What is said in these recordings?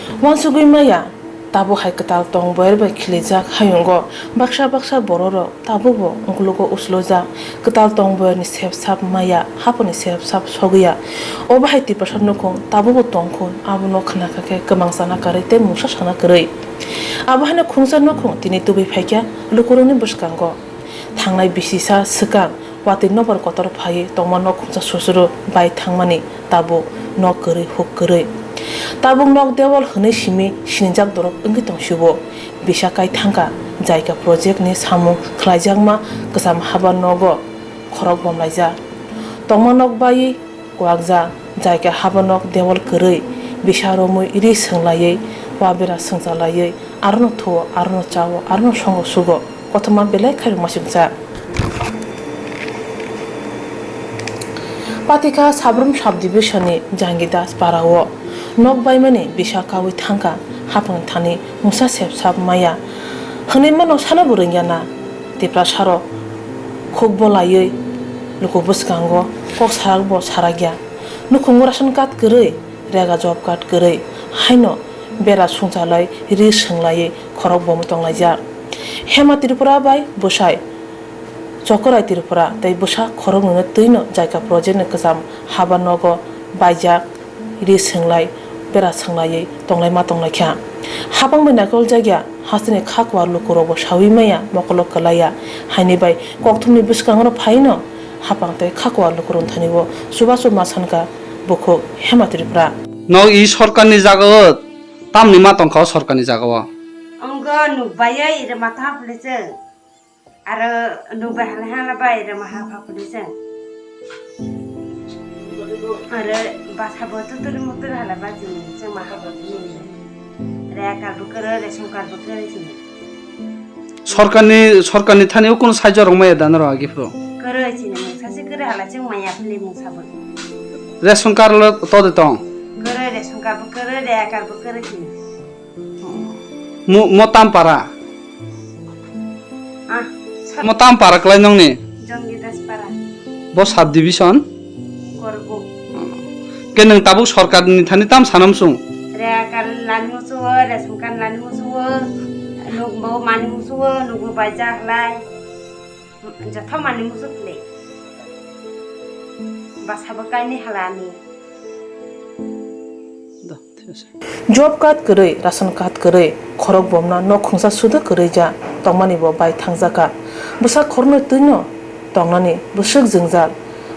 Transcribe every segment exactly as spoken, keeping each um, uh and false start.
Uansugwi maya, tabuk hai kwtal tongboyar bai khilijak hayungo baksa baksa bororok tabukbo uklogo uslojak, kwtal tongboyarni sepsap maya, haphangni sepsap sogwiya. Obo hai Tiprasa nukhung tabukbo tongkhu, abono khnakha khe kwmang chana kwrwi tei mungsa sana kwrwi. Abo haino khungsa nukhung tini tubui phaikha lukurokni bwskango. Thangnai bisisa swkang watwi nokbar kotor phaiwi tongma nok khungsa susuru bai thangmani tabuk nok kwrwi huk kwrwi. Tabuk nok dewal hwnwi simi sinijak dorok wngwi tongsibo. Bisa kai thangkha, Jaika project ni samung khlaijakma kwcham haba nogo khorok bomlaijak. Tongma nok baiwi kwakjak, Jaika haba nok dewal kwrwi, bisa romwi ri swnglaiwi, wa bera swngchalaiwi, arono thuo, arono chao, arono songo sugo, kothoma belai khairokma chwngsa. Patikha Sabrum Sub Division ni Jangidas para o nok baimani bisa kaui thangkha, haphang thani mungsa sepsap maya hwnwi mano sano bo rwngya na. Tiprasa rok khuk bolaiwi luku bwskango kok sarak bo sarakya. Nukhungo ration card kwrwi, rega job card kwrwi, haino bera sungchalai ri swnglaiwi khorok bomo tonglaijak. Hema Tripura bai bwsai Chokorai Tripura tei bwsa khoroknwino twino Jaika project ni kwcham haba nogo baijak ri swnglai bera swnglaiwi tonglaima tonglaikha. Hapang bai naikol jakya hasteni kha kwar lukurokbo saui maya mokolo kwlaiya, haini bai kokthumni bwskango phaino hapang tei kha kwar lukurokni thani o chubachu ma sankha bukhuk Hema Tripura. Nok i sorkarni jaga o tamni ma tongkha o sorkarni jaga o? Wngkha nukbai ire matha philese. Aro nukbai hala hala bai ire maha pha philese. Aro basa bo tutur mutur hala ba chini chang maha bo chini. Re card bo kwrwi, ration card bo kwrwi chini. Sorkarni, sorkarni thani o kunu sahajyo rok maya da norok agi phuru? Kwrwi chini mungsa se kwrwi hala chwng maya philwi mungsa bo. Ration card lo to de tong? Kwrwi ration card bo kwrwi, re card bo kwrwi chini. Mo, mo tam para? Ah, sa- Mo tam para kwlai nongni? Jongidas para. Bo sub division? Korbu. Ke nwng tabuk sorkar ni thani tam sanam sung? Re card lani musuo, ration card lani musuo, nukbo mani musuo, nukbo baija halai. Jotho mani musuo kle. Basa bo kaini halani. Job card kwrwi, ration card kwrwi, khorok bomna nok khungsa suda kwrwi ja tongmani bo bai thangjakha. Bwsa khoroknwi twino tongnani bwswk jwngjal.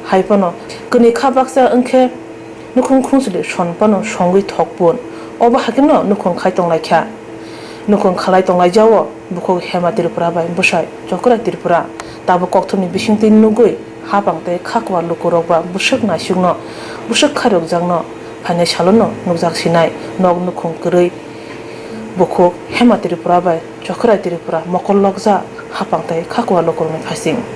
Hai phano kwnwi kha baksa wngkhe nukhung khungsuli son phano songwi thok pun. Obo hakheno nukhung khai tonglaikha. Nukhung khalai tonglaijao bukhuk Hema Tripura bai bwsai Chokrai Tripura. Tabuk kokthumni bisingtwi nugwi hapang tei kha kwar lukurok ba bwswk naisukno, bwswk khairokjakno phainai salono nukjak sinai nok nukhung kwrwi bukhuk Hema Tripura bai Chokrai Tripura mokol lokjak hapang tei kha kwar lukurokni phaising.